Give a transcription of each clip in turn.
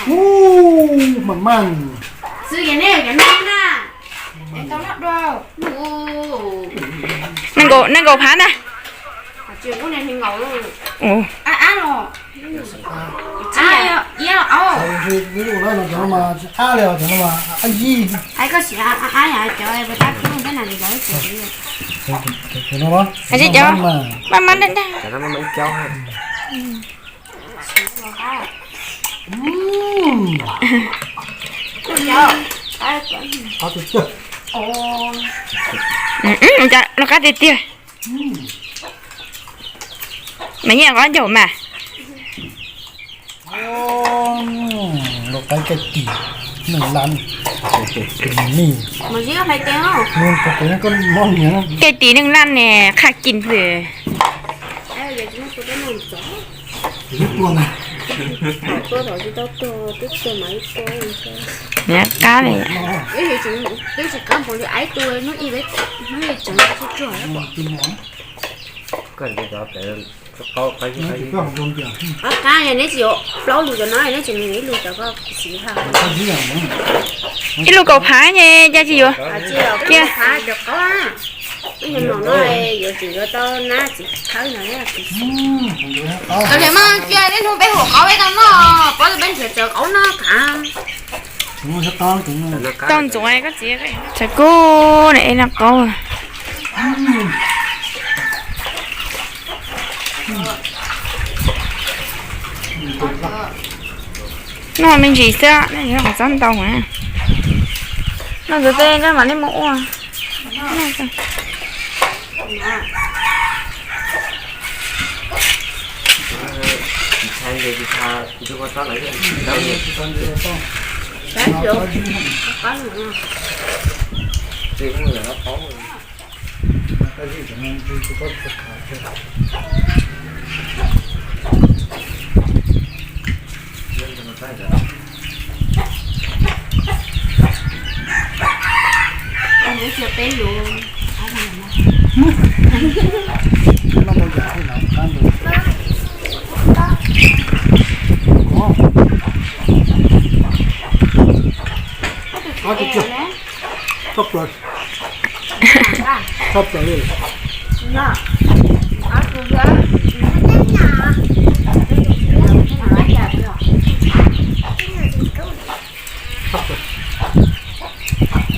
Ub, mas mas. Nees nkaum, nees nkaum phav ntag. Mas mas ntag ntag. Loj qab tiag tiag. Mas yeej qab ncaug mas. Loj qab kaij tim neeg lab. Kaij tim neeg lab ne, qha kis xwb. Niam qab li. Qab qab, neb tsis yuav plaub lus cov no, neb tsis mus ib lus cov ko. Ib lus kaum phav ne, cas tsis yuav? Cia cov qaub, ib yam no yuav tsum yuav tau nab txiv khawb no. Cov niam mas cia neb hnub peb hu qaub peb tau noj, pov peb nrhiav cov qaub noj thav. Tau ntxuav koj txiv. Tshav kub ne, es noj qaub. Noj me ntsis xwb, nej noj qhov txob ntau. Noj ntxuav tej noj mas nej muab ua. Tshaj plaws li. Tshaj plaws.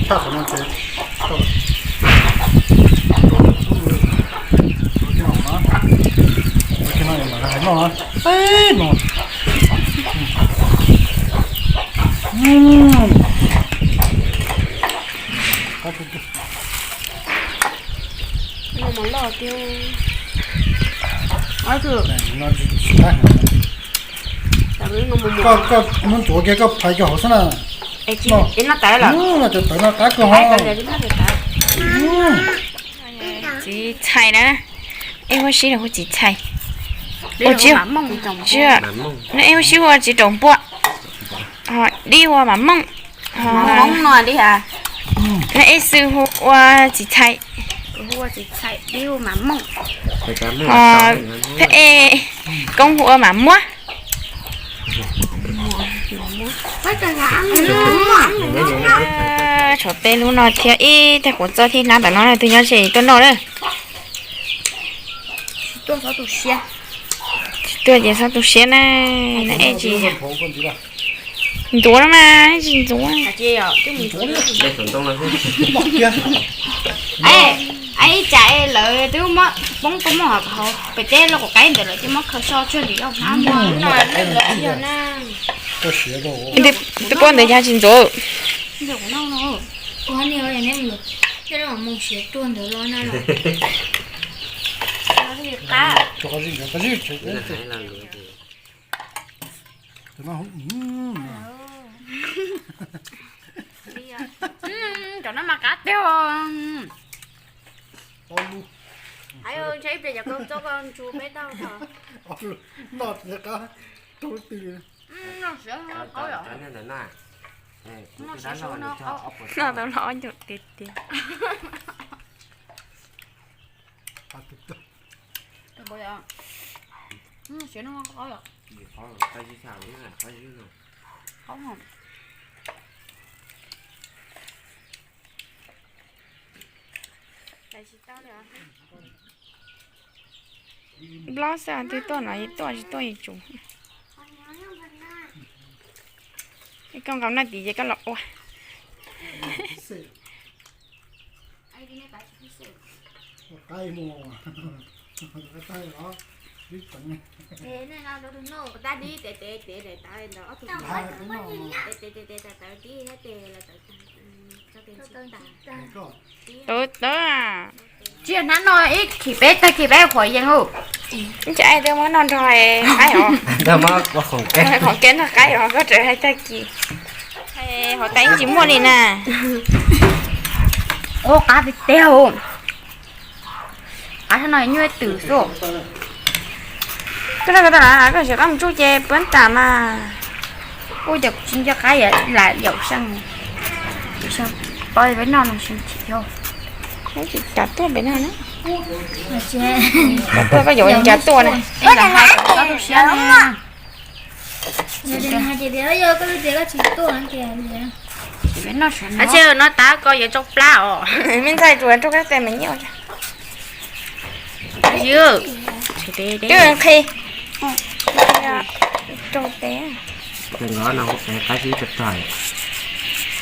Tshaj qhov no ces tau. Ua kiag no, ua kiag no mam hais noj na. Teb no. Koj muab ntxuav kiag koj phais kiag hauv xwb na. Cov tawv no qab kawg hos. Txiv txhais na. Ej huab sib hu txiv txhais. Ua tsis, no ej huab sib hu txiv raus npua. Ho dib hu ua mam mooj. Ho ej xwb hu ua txiv txhais. Ho phab ej koob hu ua mam muab. Tshuav peb lub no thiab ib tag quav txob thiab hnab ntawm no, tus nyob ze tuaj noj na. Tuaj ces txhob tu siab na, ej tsis ntxuav no mas tsis ntxuav. Ib tsam lawv twb muab poob tuaj muaj hauv pem teb loj kuv qaib ntawd lawm ces muab khaws so tsuag ntawm yog hnab muag no lawm yog na. Tus koj ntawd cas tsis ntxuav. Cov no mas qab tiag. Ntshe ib pliag cov koj txob koj ntsu peb tau. Noj tau los ob ncaug tiag tiag. Nplob xwb twb tuaj no, tuaj tsis tuaj yuav tsum. Koj nqa noj tim ces koj los ua. Tawv tawv. Tsis yog hnab no ib khim peb tag khim peb qhuav yees u. Ib tsam twb muab noj nrog qaib os. Qhov kev nrog qaib os, koj tseem hais tag kis. Hauv tais ib tsis muaj li na. Ua qab tiag tiag. Qab no nyuaj twm xwb. Koj noj koj tas las koj tsis qab mus tsuj ces puab tas mas. Ua cas kuv tsis nco qab lam yaum seej. Pab peb noj no seej tsis yog. Tsis kav tuaj peb noj na. Kav tuaj koj yaum ncav tuaj na. Ua cas hais kom koj tu siab na. Hais tias no tas koj yuav tsoo plab os. Me ntxhais tsuas rau koj tes me nyuam. Twb nqhis rau peb.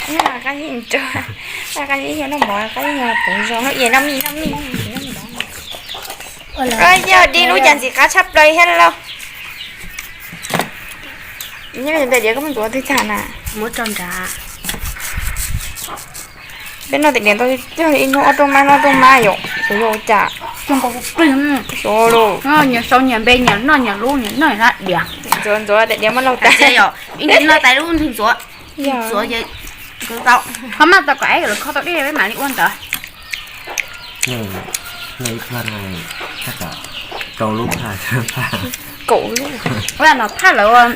Qab zib rau, qab zib yog noj mov, qab zib yog peev zoo, noj mij noj mij. Yog dib lub cas ntxim qab tshaj plaws thiab lauj. Nyob li ntawd diav koj muab ntxuav twg tag na. Muab tso nrad. Peb noj tes diav ntau tiag, ib hnub ob rooj mab, ob rooj mab yom, xyov yog ua cas. Xyov los. Nyias sau nyias npe, nyias noj nyias lub, nyias noj nyias diav. Ntxuav ntxuav tes diav muab laug tas. Ib hnub noj tas lub ntxuav. Ntxuav ces tau. Qhov maj tau kom ib lawv kho tau dib peb mam li ua ntawd. Ib plab no, rau lub phaj, kaum lub. Ua no phaj lawv,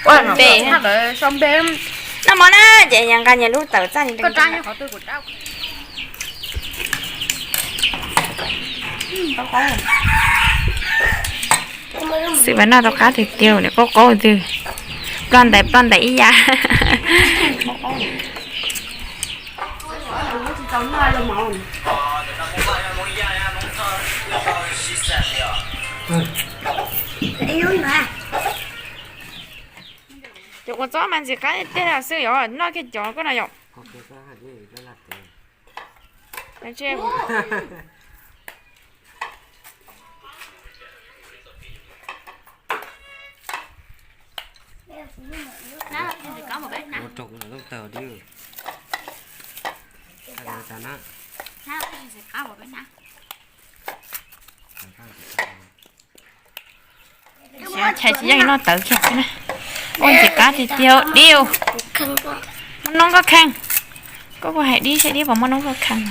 ua no phaj lawv sau npe. Noj mov na ces yog nqa nyias lub tawm txaj li. Koj rab nyob qhov twg kuv rab. Xwb mas noj tau qab tiag tiag li, qaub qaub twg. Ploj ntais ploj ntais ib yam. Cov kua txob mas ntxim qab tiag xwb yom, noj kiag cov koj no yom. Chais tsis yeej noj tawv kiag xwb na. Ua ntxim qab tiag tiag diu. Muaj noob koj kheej. Koj kuj hais dib saib dib puas muaj noob koj kheej.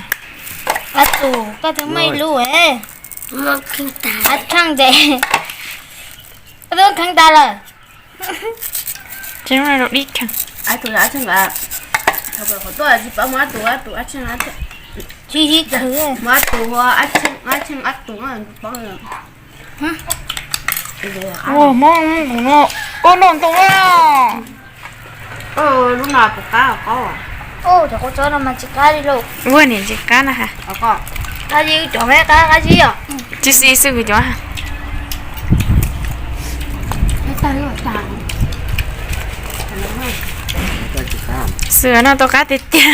Ab tus, koj twb muaj ib lub. Ab kheej tes. Koj twb kheej tas lawm. Tsis muaj dib kheej. Ab tus, ab kheej tas. Qhov tuaj tsis paub muaj ab tus, ab tus, ab kheej, ab kheej. Tsis, tsis, muaj ab tus, ab kheej, ab kheej, ab tus, paub. Ua, muab ub no ntoo. Lub no puas qab qaub? Cov kua txob no mas tsis qab li lauj. Ua niam tsis qab na ha. Qab zib cov me qab, qab zib os. Tsis xis xwb cov. Xwb no tau qab tiag tiag.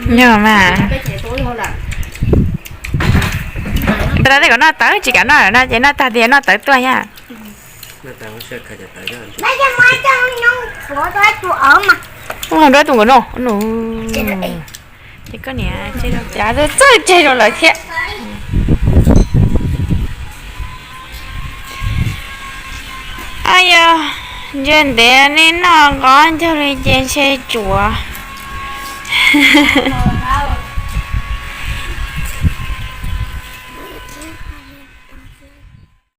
Yog mas. Ntawd tej kom noj tawv, tsis kam noj no ces noj tag tias noj tawv tuaj yam. Ua nrab tus nkawd no. Ces koj niam, cas txawj tseg rau lawv thiab. Yog ntsia ntev nej noj nqov ncaug li ces ntshe tsuav.